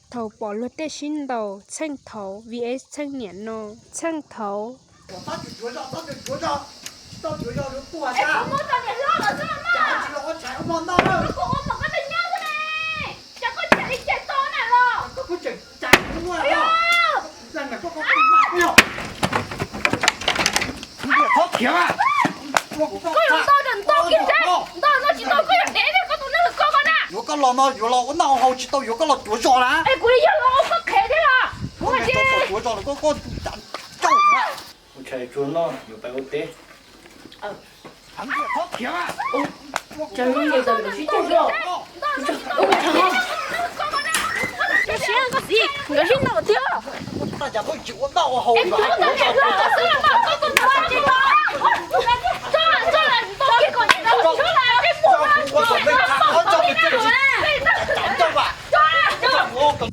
Thaum pom luag tej sib ntaus txheej thaud vs txheej niam no, txheej thaud. Koj yuav tau, ntau kiag, ntau no tsis tau koj yuav dev koj tus neeg koj ko na. Yuav koj los no yuav los ua noj hau tsis tau yuav koj los cuav zos na. Es kuv li yog los ua koj qhev thiab los. Cuav zos koj, koj cauj na. Ntshai tsuag no yuav pais ua teb. Nkawd sib ntaus thiab.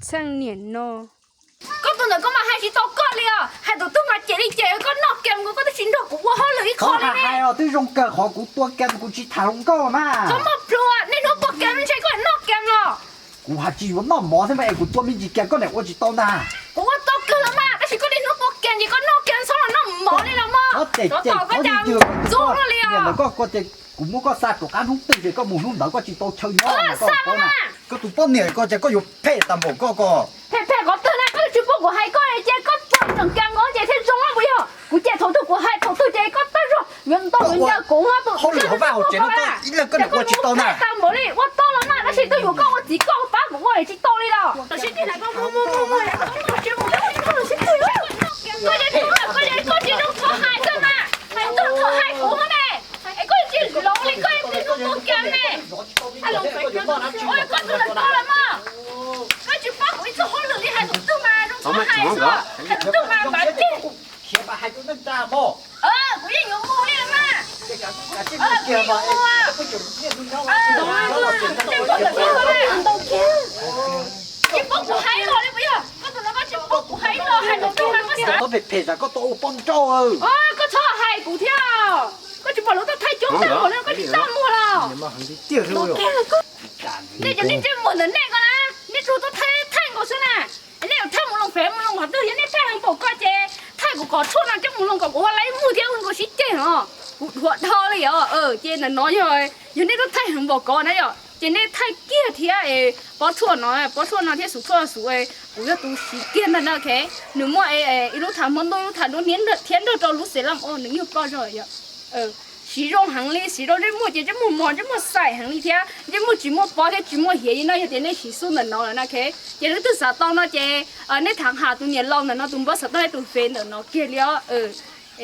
Txheej niam no. Koj tus ntawd koj mas hais tsis tau koj li os. Hais tus twg mas cem li cem, koj noj kiag nkaus koj twb tsis nrog kuv ua hauj lwm ib qho li ne. Hais os, twb zoo kawg qhov kuv tua kiag kuv tsis tham hluas nkauj mas. Koj muaj plhus, niaj hnub tua kiag ntshe koj noj kiag los. Kuv hais tsis yuav noj mov thiab mas es kuv tua me ntsis kiag koj niam ua tsis tau ntag. Kuv ua tau kawg los mas, tab sis koj niaj hnub tua kiag ces koj noj kiag txhob los noj mov li los mas. Koj tes ces koj ntxub luaj li os. Koj ces kuv muab koj xa rov qab hnub twg ces koj mus hnub ntawd koj tsis tau chaw nyob. Koj tus poj niam ko ces koj yuav phem tas npaum koj ko. Phem phem qhov twg na, koj tsis pub kuv hais koj ces koj txog tseem kiag nkaus ces thiaj zoo puas yog? Kuv ces thaum twg kuv hais thaum twg ces koj tag zog yuav ntau yuav ncaws kuv hauj lwm hauv vaj hauv tsev no koj ib leeg koj niam ua tsis tau na. Tau npaum li ua tau los mas, tab sis twb yuav koj ua txiv koj pab kuv ua tsis tau li los. Tam sim no koj muaj muaj muaj muaj, koj tsis zoo txhob hais koj mas, hais txog txhob hais kuv ne. Es koj tsis zoo li koj tsis zoo tua kiag ne. Koj tus ntawd koj los mas, koj tsis pab kuv ib txoj hauj lwm li, hais tus twg mas zoo txhob hais xwb, hais tus twg mas npav ceg. Kuv yeej yuav mus li mas. Tsis pub kuv hais los li puas yog? Koj tus no koj tsis pub kuv hais los, hais tus twg mas koj xav. Txhob phem phem, koj tau ua poj nrauj. Koj txhob hais kuv thiab. Koj tsis pom lub tuaj thaij coob tag npaum li, koj tsis txaj muag los? Nej cov nej ntsej muag ntawm nej ko na, nej tsuas tuaj thaij thaij nkaus xwb na. Nej yuav thaij mus loo fev mus loo qhov twg, yog nej thaij heev npaum ko ces thaij kuv qhov tshuaj no coj mus loo kom kuv ua laib muag thiab ua nkaus sib ceg os. Kuv dhuav dhau li os. Ces ntawm no yog, yog nej tuaj thaij heev npaum ko na yom, ces nej thaij kiag thiab es pob tshuaj no, pob tshuaj no thiab xub tshuaj xub, kuv yog tus siv kiag ntag na. Nws muaj ib lub thav hmo ntuj, ib lub thav duab thiab nrog rau lub xev lam, nws yog koj zog yom. Siv zoo heev li, siv rau ntsej muag ces ntsej muag mos ntsej muag xaim heev li thiab ntsej muag tsis muaj pob thiab tsis muaj hiav li no. Yog tias nej siv xub ntawm no lawm na, ces leej twg xav tau no ces nej thov ham tus niam laus ntawm no tus npawb xov tooj thiab tus fev ntawm no kiag li os.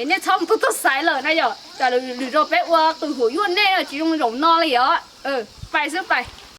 Nej txhob mus tuaj tuaj xaiv lawm na yom, lwm zaus peb ua qws huam yuaj nej tsis zoo zaum no li os. Pais xwb pais.